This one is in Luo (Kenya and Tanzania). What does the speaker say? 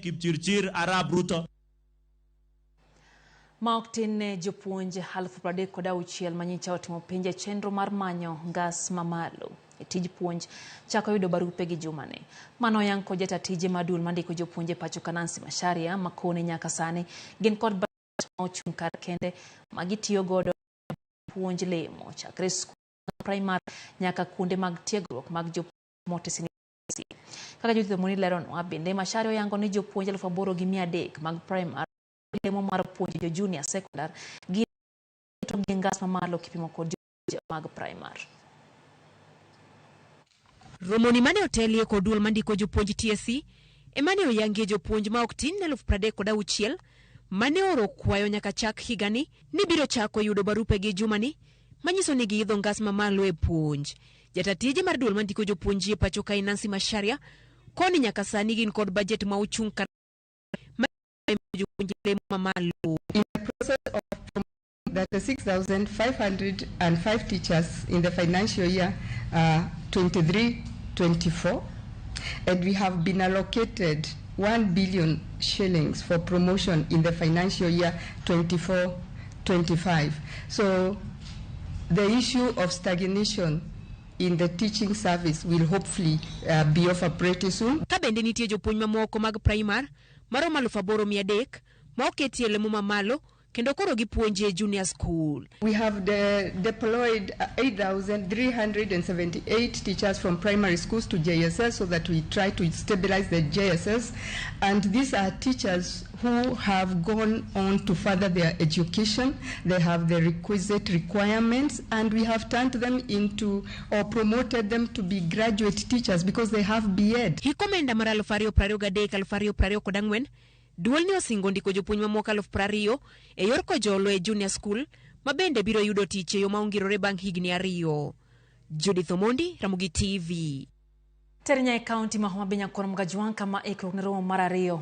Kipchirchir Arap Ruto. Ma ok tin ne jopuonj 36,000 manyicha otimo penj e chenro mar manyo ngas mamalo e tij puonj chako yudo barupe gi jumani. Mano oyang kod jata tije mar duol mandiko jopuonj e pacho ka Nancy Macharia makone nyaka sani gin kod budget ma ochung' kar kende ma gitiyo godo puonj lemo chakre skul primar nyaka kuonde mag tiegruok mag jopuonj motisi. Kaka Judith Omoni leronwa, bende Macharia oyango ni jopuonj 8,300 mag primar lemo mar puonjo jo junior secondar gi to gi ngas mamalo kipimo kod jopuonj mag primar. Romoni mane otelie kod duol mandiko jopuonj TSC emane oyangie jopuonj ma ok tin ne 36,000 mane oro kwayo nyaka chak higani ni biro chako yudo barupegi jumani manyiso ni giidho ngas mamalo e puonj. Jata tije mar duol mandiko jopuonj e pacho kae Nancy Macharia koni nyaka sani gin kod bajet ma ochung' kar jopuonj lemo mamalo. In the process of promoting 36,505 teachers in the financial year 23-24, and we have been allocated 1 billion shillings for promotion in the financial year 24-25. So the issue of stagnation in the teaching service will hopefully be over pretty soon. Ka bende nitie jopuonj mamoko mag primar maromo 8,300 ma oketie lemo mamalo kendo koro gipuonje junior school. We have deployed 8,378 teachers from primary schools to JSS so that we try to stabilize the JSS. And these are teachers who have gone on to further their education. They have the requisite requirements, and we have turned them into or promoted them to be graduate teachers because they have B.Ed. Hik omenda mar 2023 2024 duol ne osingo ndiko jopuonj mamoko 20,000 e yor kojolo e junior school ma bende biro yudo tich e yo ma ongirore bang' higni 2. Judith Omondi, Ramogi TV. Terinya e kaunti ma Homa Bay Nyakuon Mgajwang' kama ikruok ne romo mar 2.